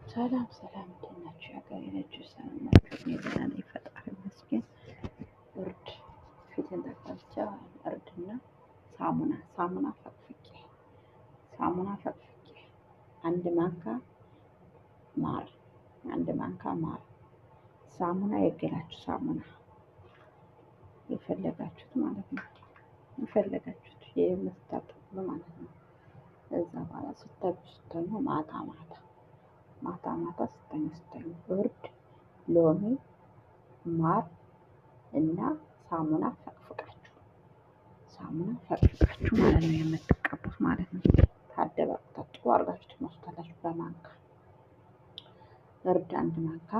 ሰላም ሰላም፣ እንዴት ናችሁ? የሀገሬ ልጆች ሰላም ናችሁ? እኔ ደህና ነኝ፣ ፈጣሪ ይመስገን። እርድ ፊቴን ተቀብቼ እርድና ሳሙና ሳሙና ፈቅፍቄ ሳሙና ፈቅፍቄ አንድ ማንካ ማር አንድ ማንካ ማር ሳሙና የገላችሁ ሳሙና የፈለጋችሁት ማለት ነው። የፈለጋችሁት የምትታጠቡ ማለት ነው። ከዛ በኋላ ስተኙ ስተኙ ማታ ማታ ማታ ማታ ስተኙ ስተኙ እርድ፣ ሎሚ፣ ማር እና ሳሙና ፈቅፍቃችሁ ሳሙና ፈቅፍቃችሁ ማለት ነው የምትቀቡት ማለት ነው። ታደባብታ ጥሩ አድርጋችሁ ትመስታላችሁ በማንካ። እርድ አንድ ማንካ፣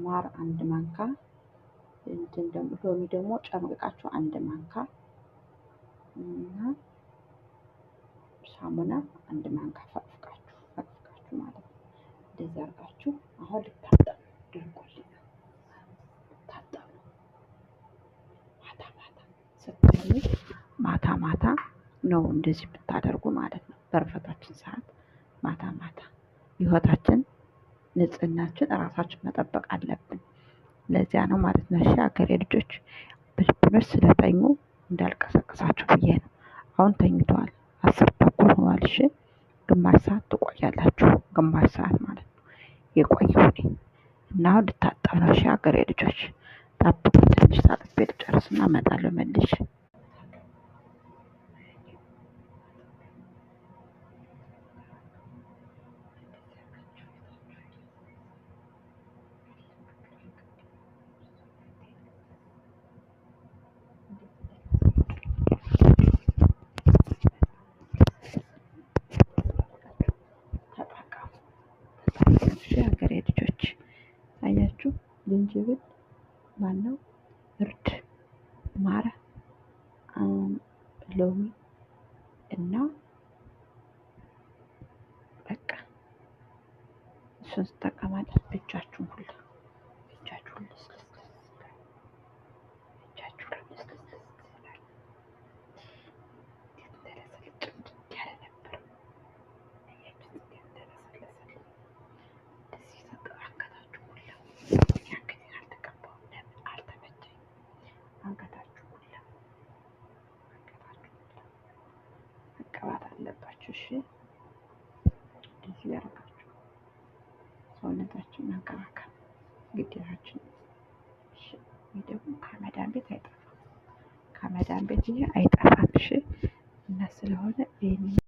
ማር አንድ ማንካ፣ እንትን ደግሞ ሎሚ ደግሞ ጨምቅቃችሁ አንድ ማንካ እና ሳሙና አንድ ማንካ ፈቅፍቃችሁ ፈቅፍቃችሁ ማለት ነው። እንደዚህ አድርጋችሁ አሁን ልታጠብ ደርቆልኛል። ልታጠብ ነው። ማታ ማታ ስተኙ ማታ ማታ ነው እንደዚህ የምታደርጉ ማለት ነው። በእረፍታችን ሰዓት ማታ ማታ ህይወታችን፣ ንጽህናችን እራሳችን መጠበቅ አለብን። ለዚያ ነው ማለት ነው። እሺ ሀገሬ ልጆች፣ ፊሊፒኖች ስለተኙ እንዳልቀሰቅሳችሁ ብዬ ነው። አሁን ተኝተዋል። 10:30 ሆኗል። እሺ ግማሽ ሰዓት ትቆያላችሁ። ግማሽ ሰዓት ማለት ነው የቆየው እኔ እና አሁን ልታጠብ ነው። እሺ ሀገሬ ልጆች ጠብቁ። ትንሽ ታጥቤ ልጨርስና እመጣለሁ መልሼ። ተጠቀሙ። እሺ ሀገሬ ልጆች አያችሁ፣ ዝንጅብል ማነው እርድ፣ ማር፣ ሎሚ እና በቃ እሱን ትጠቀማለች። እጃችሁን ሁላ እጃችሁን ልስልስ እጃችሁን ልስልስ ይላል። እንዴት እንደለሰለሰ ጭምድድ ያለ ነበር። አያችሁት እንዴት እንደለሰለሰ። እንደዚህ አንገታችሁ ሁላ እኔ አንገቴን አልተቀባሁም። ለምን አልተመቸኝም። አንገታችሁ ሁላ አንገታችሁ ሁላ መቀባት አለባችሁ። እሺ እንደዚህ ያደርጋችሁ ሰውነታችን መንከባከብ ግዴታችን። እሺ ይህ ደግሞ ከመዳን ቤት አይጠፋም፣ ከመዳን ቤት ይሄ አይጠፋም። እሺ እና ስለሆነ ይሄን